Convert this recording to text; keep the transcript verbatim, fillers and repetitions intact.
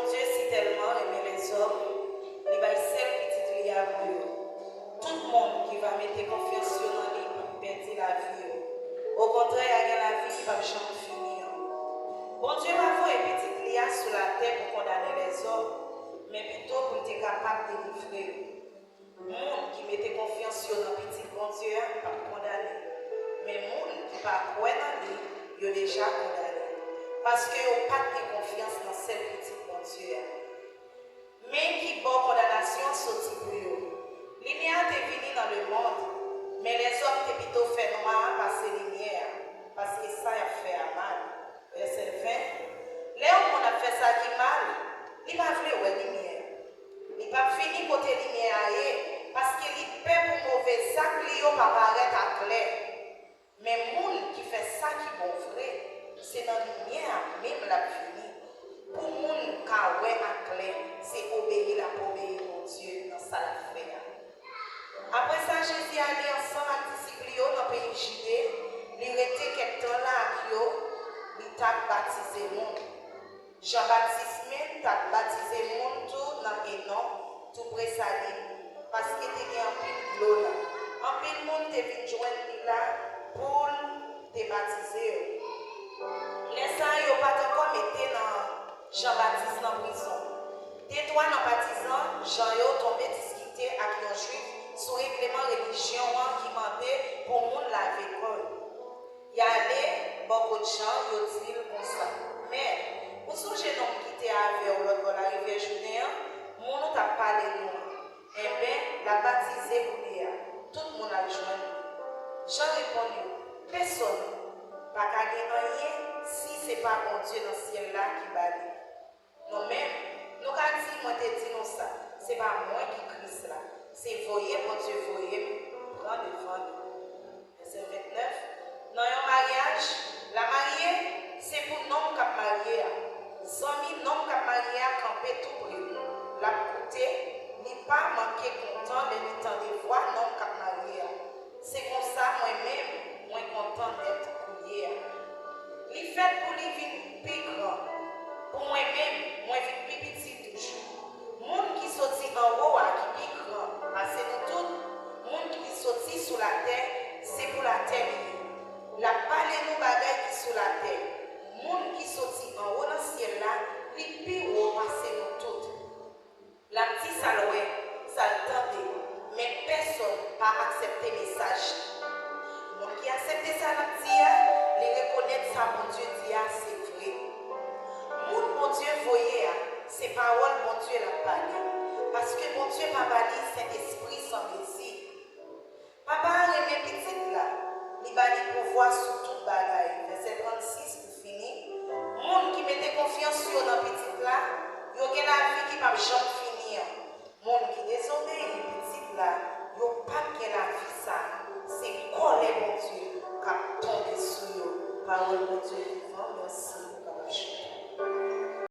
Bondye sitèlman renmen lèzòm, li bay sèl Pitit li a pou yo. Tout moun ki va mete konfyans yo nan li p ap pèdi lavi yo. Okontrè, y a gen lavi ki p ap janm fini an. Bondye pa voye Pitit li a sou latè pou kondane lèzòm, men pito pou l te kapab delivre yo. Moun ki mete konfyans yo nan Pitit Bondye a p ap kondane, men moun ki pa kwè nan li, yo deja kondane, paske yo pa t gen konfyans nan sèl Pitit Bondye a. Men ki bò kondanasyon an soti pou yo. Limyè a te vini nan lemonn, men lèzòm te pito fè nwa a pase limyè a, paske sa y ap fè a mal. Vèsè ven. Lè yon moun ap fè sa ki mal, li pa vle wè limyè. Li p ap vini kote limyè a ye, paske li pè pou move zak li yo pa parèt aklè. Men moun ki fè sa ki bon vre, se nan limyè a menm l ap vini, pou moun ka wè aklè se obeyi l ap obeyi Bondye nan sa l ap fè a. Apre sa, Jezi ale ansanm ak disip li yo nan peyi Jide. Li rete kèk tan la ak yo, li t ap batize moun. Jan Batis menm t ap batize moun tou nan Enon, toupre Salim, paske te gen anpil dlo la. Anpil moun te vin jwenn li la pou l te batize yo. Lè sa a, yo pa t ankò mete nan Jan Batis nan prizon. Detwa nan patizan Jan yo tonbe diskite ak yon Jwif sou règleman relijyon an ki mande pou moun lave kò yo. Y ale bò kot Jan, yo di l konsa, Mèt, ou sonje nonm ki te avè w lòt bò larivyè Jouden an, moun ou t ap pale nou an? Enben, l ap batize koulye a. Tout moun al jwenn li. Jan reponn yo, Pèsonn pa ka gen anyen si se pa Bondye nan syèl la ki ba li. Nou menm, nou ka di mwen te di nou sa, se pa mwen ki Kris la, se voye Bondye voye m pran devan nou. Vèsè vennèf. Nan yon maryaj, lamarye, se pou nonm k ap marye a. Zanmi nonm k ap marye a kanpe toupre l. L ap koute, li pa manke kontan lè li tande vwa nonm k ap marye a. Se konsa mwen menm, mwen kontan dèt koulye a. Li fèt pou li vin pi gran. Pou mwen menm, mwen vin pi piti toujou. Moun ki soti anwo a ki pi gran pase nou tout. Moun ki soti sou latè, se pou latè li ye. L ap pale nou bagay ki sou latè. Moun ki soti anwo nan syèl la, li pi wo pase nou tout. L ap di sa l wè, sa l tande, men pèsonn pa aksepte mesaj li. Moun ki aksepte sa l ap di a, li rekonèt sa Bondye di a se vre. Moun Bondye voye a, se pawòl Bondye l ap pale, paske Bondye pa ba li Sentespri san mezi. Papa a renmen Pitit la, li ba li pouvwa sou tout bagay.